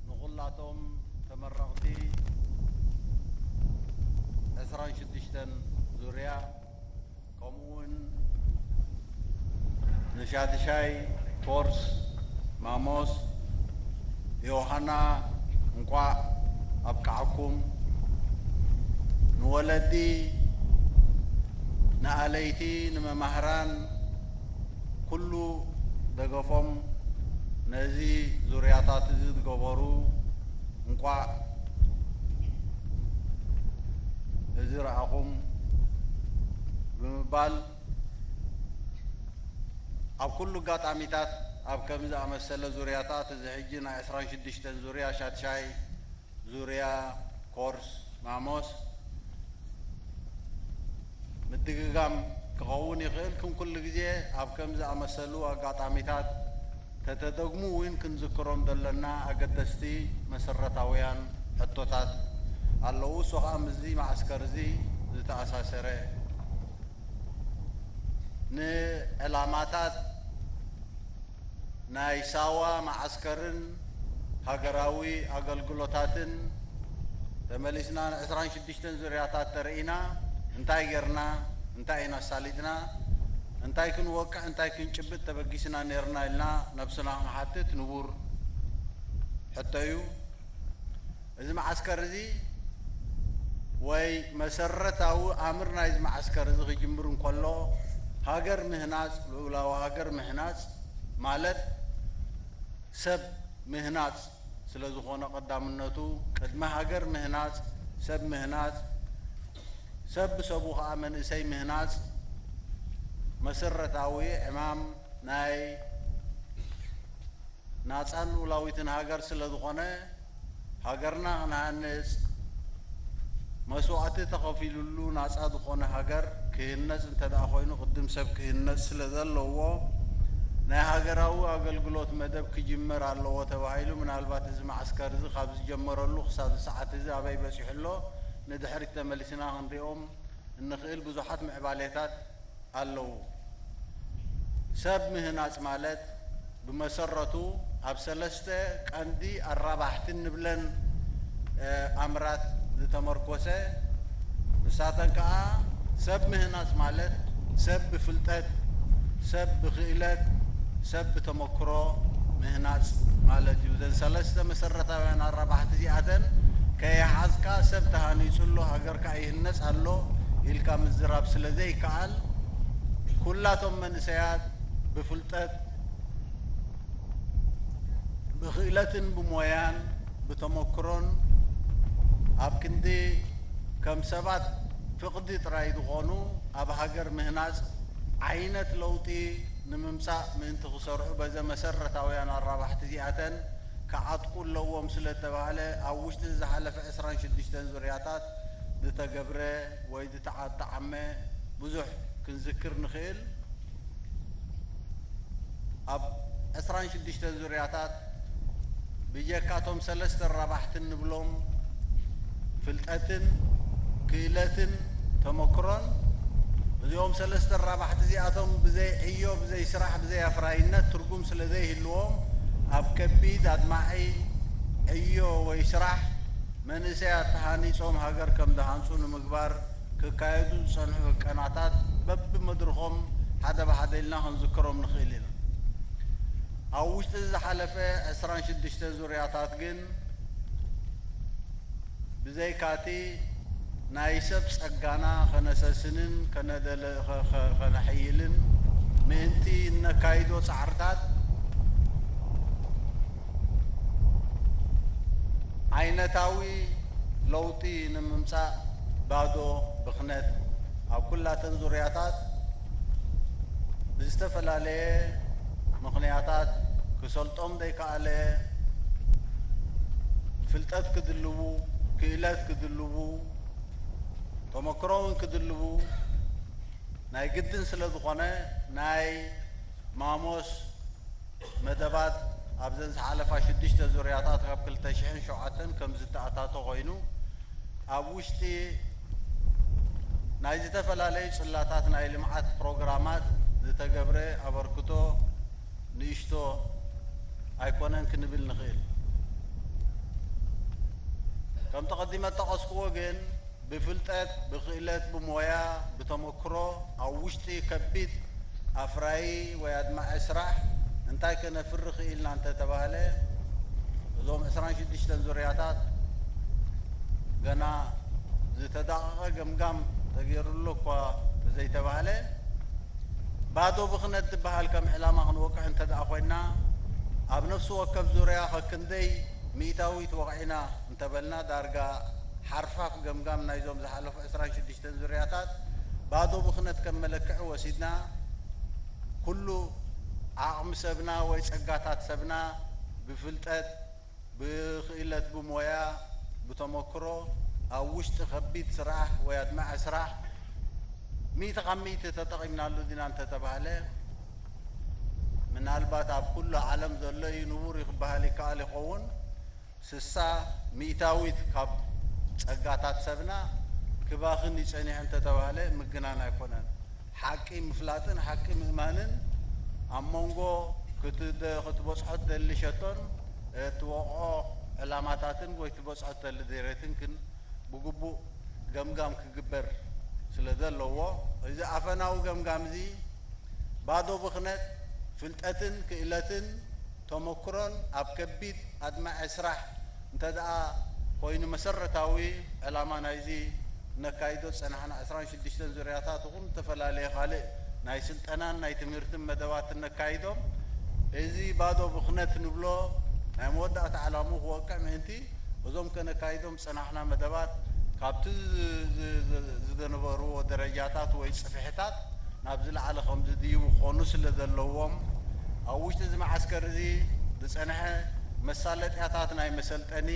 ንኹላቶም ተመረቕቲ ዕስራን ሽዱሽተን ዙርያ፣ ከምኡ እውን ንሻትሻይ ኮርስ ማሞስ ዮሃና እንቋዕ ኣብቅዓኩም። ንወለዲ፣ ንኣለይቲ፣ ንመማህራን ኩሉ ደገፎም ነዚ ዙርያታት እዚ ዝገበሩ እንቋዕ እዚ ረኣኹም ብምባል፣ ኣብ ኩሉ ኣጋጣሚታት ኣብ ከምዚ ዝኣመሰለ ዙርያታት፣ እዚ ሕጂ ናይ ዕስራን ሽዱሽተን ዙርያ ሻትሻይ ዙርያ ኮርስ ማሞስ ምድግጋም ክኸውን ይኽእል፣ ግን ኩሉ ግዜ ኣብ ከምዚ ዝኣመሰሉ ኣጋጣሚታት ተተደግሙ እውን ክንዝክሮም ዘለና ኣገደስቲ መሰረታውያን ሕቶታት ኣለዉ። እሱ ኸኣ ምስዚ መዓስከር እዚ ዝተኣሳሰረ፣ ንዕላማታት ናይ ሳዋ መዓስከርን ሃገራዊ ኣገልግሎታትን ተመሊስና ንዕስራን ሽዱሽተን ዙርያታት ተረኢና፣ እንታይ ጌርና፣ እንታይ ኢና ኣሳሊጥና፣ እንታይ ክንወቅዕ፣ እንታይ ክንጭብጥ ተበጊስና ኔርና ኢልና ነብስና ክንሓትት ንቡር ሕቶ እዩ። እዚ መዓስከር እዚ ወይ መሰረታዊ ኣምር ናይዚ መዓስከር እዚ ክጅምር እንከሎ፣ ሃገር ምህናጽ፣ ልኡላዊ ሃገር ምህናጽ ማለት ሰብ ምህናጽ ስለ ዝኾነ፣ ቀዳምነቱ ቅድሚ ሃገር ምህናጽ፣ ሰብ ምህናጽ፣ ሰብ ብሰቡ ኸኣ መንእሰይ ምህናጽ መሰረታዊ ዕማም ናይ ናጻን ልኡላዊትን ሃገር ስለ ዝኾነ፣ ሃገርና ክንሃንጽ መስዋእቲ ተኸፊሉሉ ናጻ ዝኾነ ሃገር ክህነጽ እንተ ደኣ ኮይኑ፣ ቅድም ሰብ ክህነጽ ስለ ዘለዎ፣ ናይ ሃገራዊ ኣገልግሎት መደብ ክጅመር ኣለዎ ተባሂሉ። ምናልባት እዚ መዓስከር እዚ ካብ ዝጀመረሉ ክሳብ እዚ ሰዓት እዚ ኣበይ በጺሑ ኣሎ፣ ንድሕሪት ተመሊስና ክንሪኦም እንኽእል ብዙሓት ምዕባሌታት ኣለዉ። ሰብ ምህናጽ ማለት ብመሰረቱ ኣብ ሰለስተ ቀንዲ ኣራባሕቲ እንብለን፣ እ፣ ኣምራት ዝተመርኮሰ፣ ንሳተን ከኣ ሰብ ምህናጽ ማለት ሰብ ብፍልጠት፣ ሰብ ብክእለት፣ ሰብ ብተመክሮ ምህናጽ ማለት እዩ። እዘን ሰለስተ መሰረታውያን ኣራባሕቲ እዚኣተን ከይሓዝካ ሰብ ተሃኒጹ ኣሎ፣ ሃገር ከኣ ይህነጽ ኣሎ ኢልካ ምዝራብ ስለ ዘይከኣል፣ ኩላቶም መንእሰያት ብፍልጠት፣ ብክእለትን ብሞያን ብተመክሮን ኣብ ክንዲ ከም ሰባት ፍቕዲ ጥራይ ዝኾኑ ኣብ ሃገር ምህናጽ ዓይነት ለውጢ ንምምጻእ ምእንቲ ክሰርሑ በዘ መሰረታውያን ኣራባሕቲ እዚኣተን ክዓጥቁ ኣለዎም ስለ እተባህለ ኣብ ውሽጢ ዝሓለፈ ዕስራን ሽዱሽተን ዙርያታት ዝተገብረ ወይ ዝተዓጠዓመ ብዙሕ ክንዝክር ንኽእል። ኣብ ዕስራን ሽዱሽተን ዙርያታት ብጀካቶም ሰለስተ ኣራባሕቲ እንብሎም ፍልጠትን ክእለትን ተመክሮን፣ እዚኦም ሰለስተ ኣራባሕቲ እዚኣቶም ብዘይ ዕዮ፣ ብዘይ ስራሕ፣ ብዘይ ኣፍራይነት ትርጉም ስለ ዘይህልዎም፣ ኣብ ከቢድ ኣድማዒ ዕዮ ወይ ስራሕ መንእሰያት ተሃኒጾም ሃገር ከም ዝሃንጹ ንምግባር ክካየዱ ዝጸንሑ ህቀናታት በብመድርኾም ሓደ ብሓደ ኢልና ክንዝክሮም ንኽእል ኢና። ኣብ ውሽጢ ዝሓለፈ ዕስራን ሽዱሽተ ዙርያታት ግን ብዘይካቲ ናይ ሰብ ጸጋና ከነሰስንን ከነደለ-፣ ከ-፣ ከ-፣ ከነሐይልን ምእንቲ እነካይዶ ጻዕርታት፣ ዓይነታዊ ለውጢ ንምምጻእ ባዶ ብኽነት ኣብ ኩላተን ዙርያታት ብዝተፈላለየ ምኽንያታት ክሰልጦም ዘይከኣለ ፍልጠት ክድልቡ፣ ክእለት ክድልቡ፣ ተመክሮ እውን ክድልቡ ናይ ግድን ስለ ዝኾነ፣ ናይ ማሞስ መደባት ኣብዘን ዝሓለፋ ሽዱሽተ ዙርያታት ካብ ክልተ ሽሕን ሸውዓተን ከም ዝተኣታቶ ኮይኑ፣ ኣብ ውሽጢ ናይ ዝተፈላለዩ ጽላታት ናይ ልምዓት ፕሮግራማት ዝተገብረ ኣበርክቶ ንእሽቶ ኣይኮነን ክንብል ንኽእል። ከምቲ ቀዲመ ጠቐስክዎ ግን ብፍልጠት፣ ብክእለት፣ ብሞያ፣ ብተመክሮ ኣብ ውሽጢ ከቢድ ኣፍራዪ ወይ ኣድማዒ ስራሕ እንታይ ከነፍሪ ክኢልና እንተተባህለ እዞም ዕስራን ሽዱሽተን ዙርያታት ገና ዝተዳቐቐ ገምጋም ተገይሩሉ እኳ ተዘይተባህለ ባዶ ብኽነት ዝበሃል ከም ዕላማ ክንወቅዕ እንተ ደኣ ኮይና ኣብ ነፍሲ ወከፍ ዙርያ ከክንደይ ሚእታዊት ወቕዒና እንተበልና ዳርጋ ሓርፋፍ ገምጋም ናይዞም ዝሓለፉ ዕስራን ሽዱሽተን ዙርያታት ባዶ ብኽነት ከም መለክዒ ወሲድና ኩሉ ዓቕሚ ሰብና ወይ ጸጋታት ሰብና ብፍልጠት ብክእለት ብሞያ ብተመክሮ ኣብ ውሽጢ ከቢድ ስራሕ ወይ ኣድማዒ ስራሕ ሚእቲ ካብ ሚእቲ ተጠቒምናሉ ዲና እንተተባህለ ምናልባት ኣብ ኩሉ ዓለም ዘሎ እዩ ንቡር እዩ ክበሃል ይከኣል ይኸውን። ስሳ ሚእታዊት ካብ ጸጋታት ሰብና ክባኽን ይጸኒሕ እንተተባህለ ምግናን ኣይኮነን። ሓቂ ምፍላጥን ሓቂ ምእማንን ኣብ መንጎ ክትበጽሖ ትደሊ ሸቶን እትወቕዖ ዕላማታትን ወይ ትበጽሖ ትደሊ ደይረትን ግን ብግቡእ ገምጋም ክግበር ስለ ዘለዎ እዚ ኣፈናዊ ገምጋም እዚ ባዶ ብኽነት ፍልጠትን ክእለትን ተመክሮን ኣብ ከቢድ ኣድማዒ ስራሕ እንተ ደኣ ኮይኑ መሰረታዊ ዕላማ ናይዚ ነካይዶ ዝጸናሕና ዕስራን ሽዱሽተን ዙርያታት ይኹን ዝተፈላለየ ካልእ ናይ ስልጠናን ናይ ትምህርትን መደባት እነካይዶም እዚ ባዶ ብኽነት ንብሎ ናይ መወዳእታ ዕላምኡ ክወቅዕ ምእንቲ እዞም ከነካይዶም ዝጸናሕና መደባት ካብቲ ዝነበርዎ ደረጃታት ወይ ጽፍሕታት ናብ ዝለዓለ ከም ዝድይቡ ክኾኑ ስለ ዘለዎም ኣብ ውሽጢ እዚ መዓስከር እዚ ዝጸንሐ መሳለጥያታት ናይ መሰልጠኒ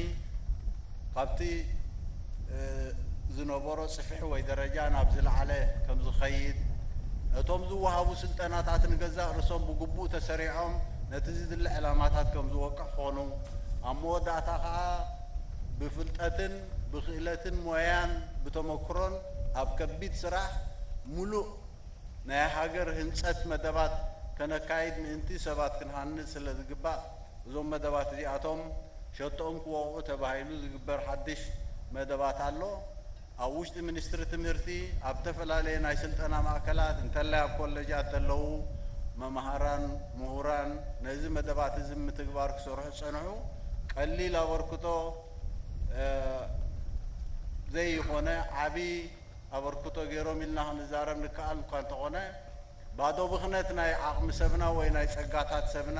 ካብቲ ዝነበሮ ጽፍሒ ወይ ደረጃ ናብ ዝለዓለ ከም ዝኸይድ እቶም ዝወሃቡ ስልጠናታት ንገዛእ ርእሶም ብግቡእ ተሰሪዖም ነቲ ዝድለ ዕላማታት ከም ዝወቅዕ ክኾኑ ኣብ መወዳእታ ከዓ ብፍልጠትን ብክእለትን ሞያን ብተመክሮን ኣብ ከቢድ ስራሕ ሙሉእ ናይ ሃገር ህንፀት መደባት ከነካይድ ምእንቲ ሰባት ክንሃንፅ ስለ ዝግባእ እዞም መደባት እዚኣቶም ሸቶኦም ክወቕዑ ተባሂሉ ዝግበር ሓድሽ መደባት ኣሎ። ኣብ ውሽጢ ሚኒስትሪ ትምህርቲ ኣብ ዝተፈላለየ ናይ ስልጠና ማእከላት እንተላይ ኣብ ኮለጃት ዘለዉ መምሃራን ምሁራን ነዚ መደባት እዚ ንምትግባር ክሰርሑ ዝጸንሑ ቀሊል ኣበርክቶ ዘይኾነ ዓቢ ኣበርክቶ ገይሮም ኢልና ክንዛረብ ንከኣል እኳ እንተኾነ ባዶ ብኽነት ናይ ዓቕሚ ሰብና ወይ ናይ ጸጋታት ሰብና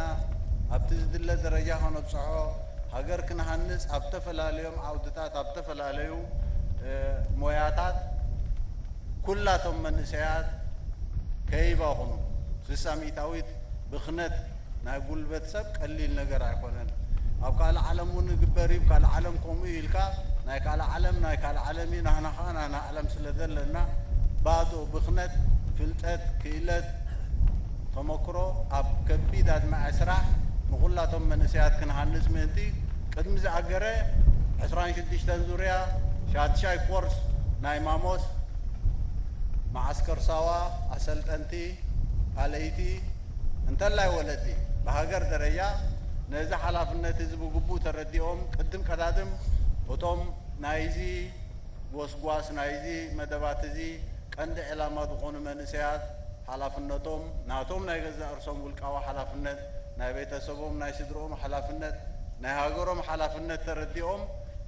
ኣብቲ ዝድለ ደረጃ ከነብጽሖ ሃገር ክንሃንጽ ኣብ ተፈላለዮም ዓውድታት ኣብ ዝተፈላለዩ ሞያታት ኩላቶም መንእሰያት ከይባኹኑ ስሳ ሚእታዊት ብኽነት ናይ ጉልበት ሰብ ቀሊል ነገር ኣይኮነን። ኣብ ካልእ ዓለም እውን ይግበር እዩ፣ ካልእ ዓለም ከምኡ እዩ ኢልካ ናይ ካልእ ዓለም ናይ ካልእ ዓለም እዩ፣ ናህና ከዓ ናህና ዓለም ስለ ዘለና ባዶ ብኽነት ፍልጠት፣ ክእለት፣ ተመክሮ ኣብ ከቢድ ኣድማዒ ስራሕ ንኹላቶም መንእሰያት ክንሃንጽ ምእንቲ ቅድሚ ዝኣገረ ዕስራን ሽዱሽተን ዙርያ ሻድሻይ ኮርስ ናይ ማሞስ መዓስከር ሳዋ ኣሰልጠንቲ ኣለይቲ እንተላይ ወለዲ ብሃገር ደረጃ ነዚ ሓላፍነት እዚ ብግቡእ ተረዲኦም ቅድም ቀዳድም እቶም ናይዚ ጎስጓስ ናይዚ መደባት እዚ ቀንዲ ዕላማ ዝኾኑ መንእሰያት ሓላፍነቶም ናቶም ናይ ገዛእ ርእሶም ውልቃዊ ሓላፍነት ናይ ቤተሰቦም ናይ ስድርኦም ሓላፍነት ናይ ሃገሮም ሓላፍነት ተረዲኦም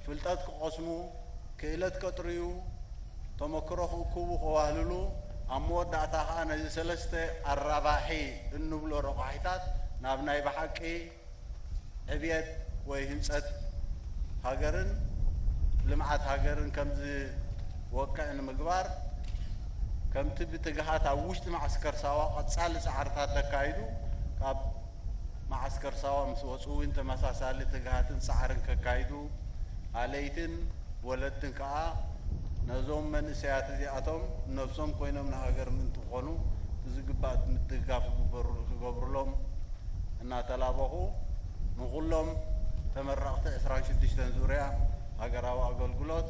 ፍልጠት ክቐስሙ ክእለት ከጥርዩ ተመክሮ ክእክቡ ከዋህልሉ ኣብ መወዳእታ ከዓ ነዚ ሰለስተ ኣራባሒ እንብሎ ረቋሒታት ናብ ናይ ብሓቂ ዕብየት ወይ ህንፀት ሃገርን ልምዓት ሃገርን ከም ዝወቅዕ ንምግባር ከምቲ ብትግሃት ኣብ ውሽጢ መዓስከር ሳዋ ቀፃሊ ፃዕርታት ተካይዱ ካብ መዓስከር ሳዋ ምስ ወፁ እውን ተመሳሳሊ ትግሃትን ፃዕርን ከካይዱ ኣለይትን ወለድን ከዓ ነዞም መንእሰያት እዚኣቶም ነብሶም ኮይኖም ንሃገር ምእንቲ ክኾኑ ዝግባእ ምድግጋፍ ክግበሩ ክገብሩሎም እናተላበኹ ንኹሎም ተመረቕቲ ዕስራን ሽዱሽተን ዙርያ ሃገራዊ ኣገልግሎት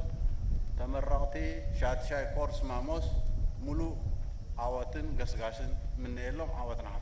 ተመረቕቲ ሻድሻይ ኮርስ ማሞስ ሙሉእ ዓወትን ገስጋስን ምነየሎም። ዓወት ንሓፋሽ።